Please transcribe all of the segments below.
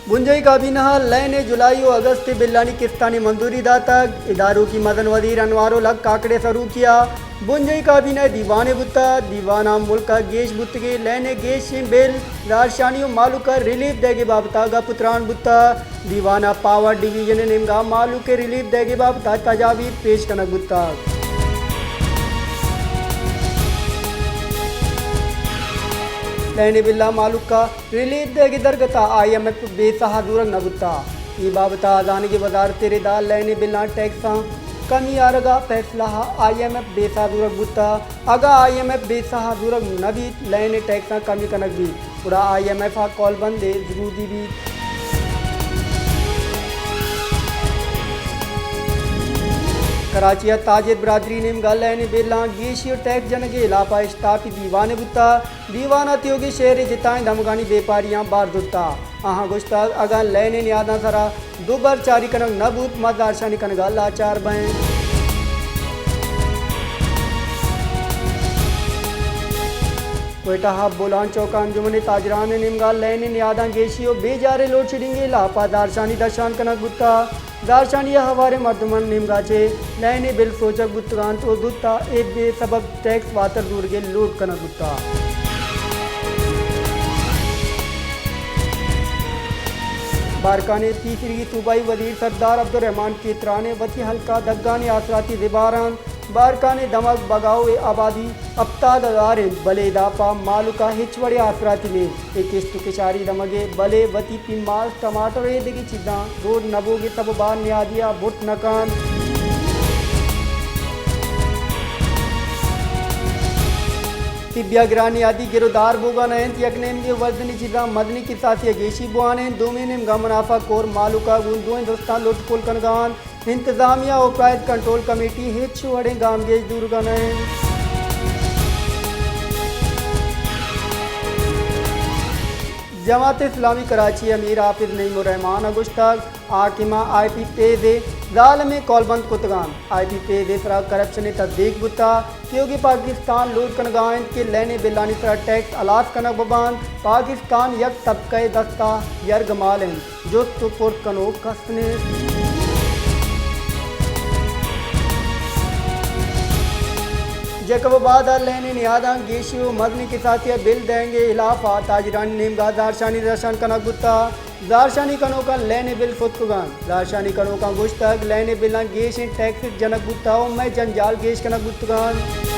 بنجاہی کابینہ ءَ لین ءِ جولائی ءُ اگست ءِ بلانی کستانی منظوری داتگ۔ ادارہ ءِ مزن وزیر انوار الحق کاکڑ ءِ سروکی ءَ بنجاہی کابینہ ءِ دیوانے بوتگ۔ دیوان ءَ ملک ءِ گیش بوتگیں لین ءِ گیشیں بل، زہرشانی ءُ مھلوک ءَ ریلیف دئیگ ءِ بابت ءَ گپ ءُ تران بوتگ۔ دیوان ءَ پاور ڈویژن ءِ نیمگ ءَ مھلوک ءِ ریلیف دئیگ ءِ بابت ءَ تجاویز پیش کنگ بوتگ۔ لین ءِ بل ءَ مھلوک ءَ ریلیف دئیگ ءِ درگت ءَ آئی ایم ایف بے ساہ ءَ زورگ نہ بوتگ۔ اے بابت ءَ ہزانگی وزارت ءِ رد ءَ لین ءِ بلاں ٹیکساں کمی آرگ ءِ پیسلہ ءَ آئی ایم ایف بے ساہ ءَ زورگ بوتگ۔ اگاں آئی ایم ایف بے ساہ ءَ زورگ نہ بیت، لین ءِ ٹیکساں کمی کنگ بیت، گڑا آئی ایم ایف ءَ کولبند ءِ زرودی بیت۔ کراچی ءَ تاجر برادری ءِ نیمگ ءَ لین ءِ بلاں گیشی ءُ ٹیکس جنگ ءِ ہلاپ ءَ اشتاپی دیوانے بوتگ۔ دیوان ءَ تیوگیں شہر ءِ جتائیں دمگانی بیپاریاں بار زرتگ۔ آہاں گوشتگ، اگاں لین ءِ نیاداں سرا دوبر چاری کنگ نہ بوت، ما زہرشانی کنگ ءَ لاچار بئیں۔ کوئٹہ ءَ بولان چوک ءَ انجمن تاجران ءِ نیمگ ءَ لین ءِ نیاداں گیشی ءُ بے جار ءِ لوڈشیڈنگ ءِ ہلاپ ءَ زہرشانی درشان کنگ بوتگ۔ زہرشانی ءِ ہوار ءَ مردمانی نیمگ ءَ چہ لین ءِ بل سوچگ بوتگ اَنت ءُ زوت ءَ اے بے سبب ٹیکس واتر زورگ ءِ لوٹ کنگ بوتگ۔ بارکھان ءِ پیسریگیں صوبائی وزیر سردار عبدالرحمان کھیتران ءَ وتی ہلک ءَ دگانی آسراتی زبھر اَنت۔ بارکھان ءِ دمگ بگاؤ ءِ آبادی ہپتاد ہزار اِنت، بلے ادا پہ مھلوک ءَ ہچ وڑیں آسراتی نہ اِنت۔ اے کشت ءُ کشاری دمگ اِنت، بلے وتی پیماز، ٹماٹر ءُ اے دگہ چیزاں روڈ نہ بوگ ءِ سبب ءَ نیادی ءَ بھٹ نہ کنت۔ طبی ءَ گران نیادی گر ءُ دار بوگ ءَ نہ اِنت، یک نیمگے ءَ وزنی چیزاں مزنیں کساسے ءَ گیشی بوان اِنت، دومی نیمگ ءَ منافع کور مھلوک ءَ گوں دوئیں دستاں لٹ پل کنگ ءَ اَنت۔ انتظامیہ ءُ پرائز کنٹرول کمیٹی ہچ وڑیں گامگیج زورگ ءَ نہ اِنت۔ جماعت اسلامی کراچی ءِ امیر حافظ نعیم الرحمان ءَ گوشتگ، حاکماں آئی پی پیز ءِ ظالمیں کولبند کتگ اَنت۔ آئی پی پیز ءِ سرا کرپشن ءِ تصدیق بوتگ۔ تیوگیں پاکستان لوٹ کنگ ءَ اِنت کہ لین ءِ بلانی سرا ٹیکس ہلاس کنگ بہ بنت۔ پاکستان یک طبقہ ءِ دست ءَ یرغمال اِنت۔ جست ءُ پرس کنوک کس نیست۔ جیکب آباد ءَ لین ءِ نیاداں گیشی ءُ مزنیں کساسے ءِ بل دئیگ ءِ ہلاپ ءَ تاجرانی نیمگ ءَ زہرشانی درشان کنگ بوتگ۔ زہرشانی کنوکاں لین ءِ بل ستکگ اَنت۔ زہرشانی کنوکاں گوشتگ، لین ءِ بلاں گیشیں ٹیکس جنگ بوتگ ءُ مئے جنجال گیش کنگ بوتگ اَنت۔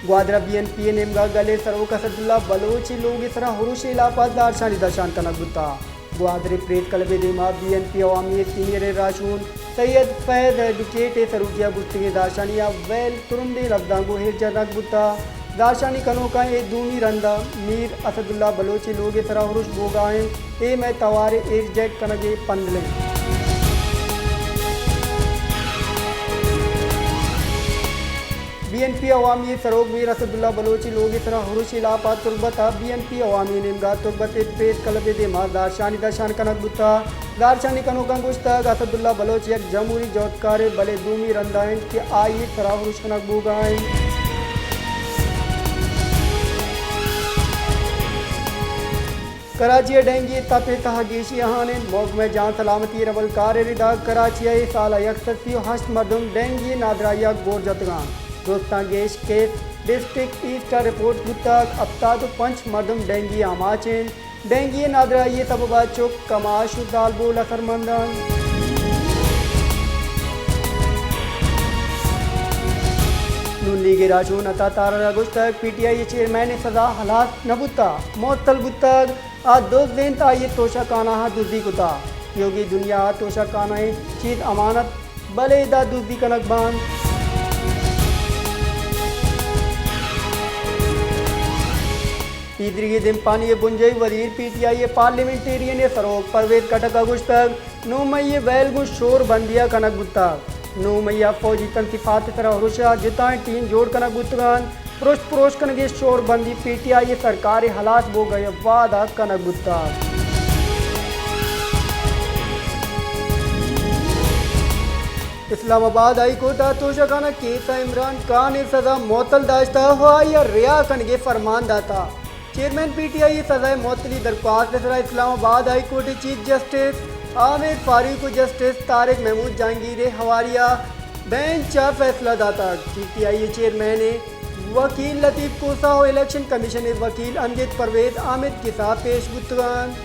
گوادر ءَ بی این پی ءِ نیمگ ءَ گل ءِ سروک اسداللہ بلوچ ءِ لوگ ءِ سرا ارش ءِ ہلاپ ءَ زہرشانی درشان کنگ بوتگ۔ گوادر ءِ پریس کلب ءِ دیم ءَ بی این پی عوامی ءِ سینئر راہشون سید فیض ایڈوکیٹ ءِ سروکی ءَ بوتگیں زہرشانی ءَ ویل ترندیں لبزاں گوں ایر جنگ بوتگ۔ زہرشانی کنوکاں اے دومی رند ءَ میر اسداللہ بلوچ ءِ لوگ ءِ سرا ارش بوگ ءَ اِنت، اے مئے توار ءِ ایر جیگ کنگ ءِ پندل اِنت۔ بی این پی عوامی ءِ سروک میر اسداللہ بلوچ ءِ لوگ ءِ سرا ارش ءِ ہلاپ ءَ تربت ءَ بی این پی عوامی ءِ نیمگ ءَ تربت ءِ پریس کلب ءِ دیم ءَ زہرشانی درشان کنگ بوتگ۔ زہرشانی کنوکاں گوشتگ، اسداللہ بلوچ یک جمہوری جہدکارے، بلے دومی رند ءَ اِنت کہ آئی ءِ سرا ارش کنگ بوگ ءَ اِنت۔ کراچی ءَ ڈینگی ءِ تپ ءِ تہ ءَ گیشی آھان اِنت۔ محکمہ جان سلامتی ءِ رولکار ءِ رد ءَ کراچی ءَ اے سال ءَ یک سد سی ءُ ہشت مردم ڈینگی ءِ نادراہی ءَ گور جتگ اَنت۔ درستاں گیش کیس ڈسٹرکٹ ایسٹ ءَ رپورٹ بوتگ، ہپتاد ءُ پنچ مردم ڈینگی ءِ آماچ اَنت۔ ڈینگی ءِ نادراہی ءِ سبب ءَ چک، کماش ءُ زالبول اثرمند اَنت۔ نون لیگ ءِ راہشون عطا تارڑ ءَ گوشتگ، پی ٹی آئی ءِ چیئرمین ءِ سزا ہلاس نہ بوتگ، معطل بوتگ۔ آ دزد اِنت، آئی ءَ توشہ کانہ ءَ دزی کتگ۔ تیوگیں دنیا ءَ توشہ کانہ ءِ چیز امانت، بلے ادا دزی کنگ بنت۔ پیسریگیں دیمپانی ءِ بنجاہی وزیر پی ٹی آئی ءِ پارلیمنٹیرین ءِ سروک پرویز خٹک ءَ گوشتگ، نو مئی ءِ ویل گوں شور بندی ءَ کنگ بوتگ۔ نو مئی ءَ فوجی تنصیفات ءِ سرا ارش ءِ جتائیں ٹیم جوڑ کنگ بوتگ اَنت۔ پرشت پروش کنگی شور بندی پی ٹی آئی ءِ سرکار ءِ ہلاس بوگ ءِ وہد ءَ کنگ بوتگ۔ اسلام آباد ہائی کورٹ ءَ توشہ خانہ کیس ءَ عمران خان ءِ سزا معطل داشتہ ءُ آئی ءَ رہا کنگ ءِ فرمان Data. Chairman P T I ءِ سزا ءِ معطلی درخواست ءِ سرا اسلام آباد ہائی کورٹ ءِ چیف جسٹس عامر فاروق ءُ جسٹس طارق محمود جہانگیر ءِ ہواری ءَ بینچ ءَ فیصلہ داتگ۔ پی ٹی آئی ءِ چیئرمین ءِ وکیل لطیف کھوسہ ءُ الیکشن کمیشن ءِ وکیل امجد پرویز آمید گس ءَ پیش بوتگ انت۔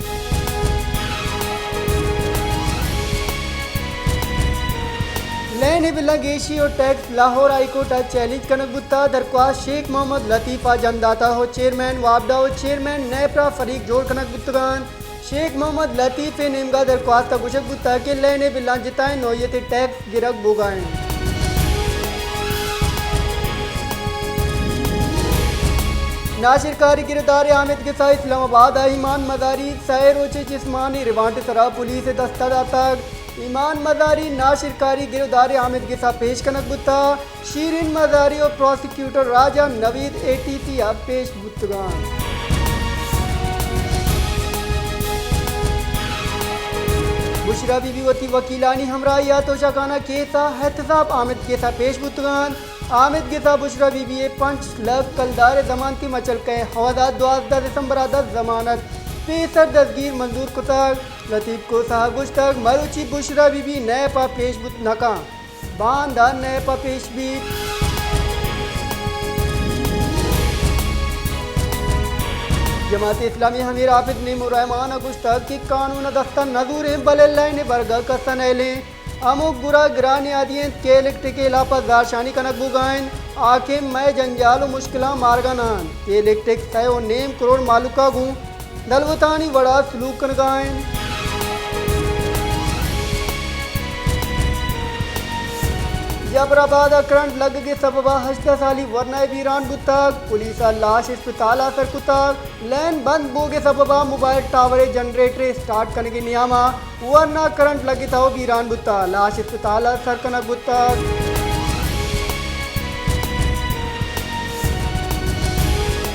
لین ءِ بلاں گیشی ءُ ٹیکس، لاہور ہائی کورٹ ءَ چیلنج کنگ بوتگ۔ درخواست شیخ محمد لطیف ءَ جم داتگ ءُ چیئرمین واپڈا ءُ چیئرمین نیب ءَ را فریق جوڑ کنگ بوتگ انت۔ شیخ محمد لطیف ءِ نیمگ ءَ درخواست ءَ گوشگ بوتگ کہ لین ءِ بلاں جتائیں نوعیت ءِ ٹیکس گرگ بوگ ءَ انت۔ ناشرکاری گرودار آمید گس ءَ اسلام آباد ءَ ایمان مزاری سئے روچیں جسمانی ریمانڈ ءِ سرا پولیس ءِ دست ءَ داتگ۔ ایمان مزاری ناشرکاری گرودار آمید گس ءَ پیش کنگ بوتگ۔ شیرین مزاری ءُ پراسیکیوٹر راجہ نوید اے ٹی سی ءَ پیش بوتگ انت۔ بشریٰ بی بی وتی وکیلانی ہمراہی ءَ توشہ خانہ کیس ءَ احتساب آمید گس ءَ پیش بوتگ انت۔ آمید گس ءَ بشریٰ بی بی ءِ پنچ لکھ کلدار ءِ ضمانتی مچلکہ ءِ عوض ءَ دوازدہ دسمبر ءَ دست ضمانت پیسر دزگیر منظور کتگ۔ لطیف کھوسہ ءَ گوشتگ، مروچی بشریٰ بی بی نیب ءَ پیش بوت نہ کنت۔ باندا نیب ءَ پیش بیت۔ جماعت اسلامی ءِ امیر حافظ نعیم الرحمان ءَ گوشتگ کہ قانون ءَ دست ءَ نہ زوریں، بلے لین ءِ برگ ءَ کس ءَ نئیلیں۔ ہمک گرا گرانیادی انت کہ الیکٹرک ءِ ہلاپ ءَ زہرشانی کنگ بوگ ءَ انت۔ حاکم مئے جنجال ءُ مشکلاں مارگ ءَ نہ انت کہ الیکٹرک سئے ءُ نیم کروڑ مھلوک ءَ گوں دلوتانی وڑا سلوک کنگا انت۔ جعفر آباد ءَ کرنٹ لگگ ءِ سبب ءَ ہژدہ سالی ورنائے بیران بوتگ۔ پولیس ءَ لاش اسپتال ءَ سر کتگ۔ لین بند بوگ ءِ سبب ءَ موبائل ٹاور ءِ جنریٹر ءِ اسٹارٹ کنگ ءِ نیام ءَ ورنا کرنٹ لگتہ ءُ بیران بوتہ، لاش اسپتال ءَ سر کنگ بوتگ۔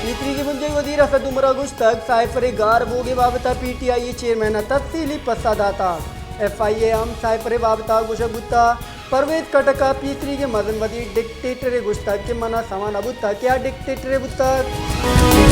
پیسریگیں بنجاہی وزیر اسد عمر ءَ گوشتگ، سائفر ءِ گار بوگ ءِ بابت ءَ پی ٹی آئی ءِ چیئرمین ءَ تفصیلی پسہ داتگ۔ ایف آئی اے ءَ ہم سائفر ءِ بابت ءَ گوشگ بوتہ۔ پرویز خٹک ءَ پیسریگیں مزن وزیر ڈکٹیٹر ءَ گوشتگ کہ من ءَ سما نہ بوتگ کہ آ ڈکٹیٹرے بوتگ۔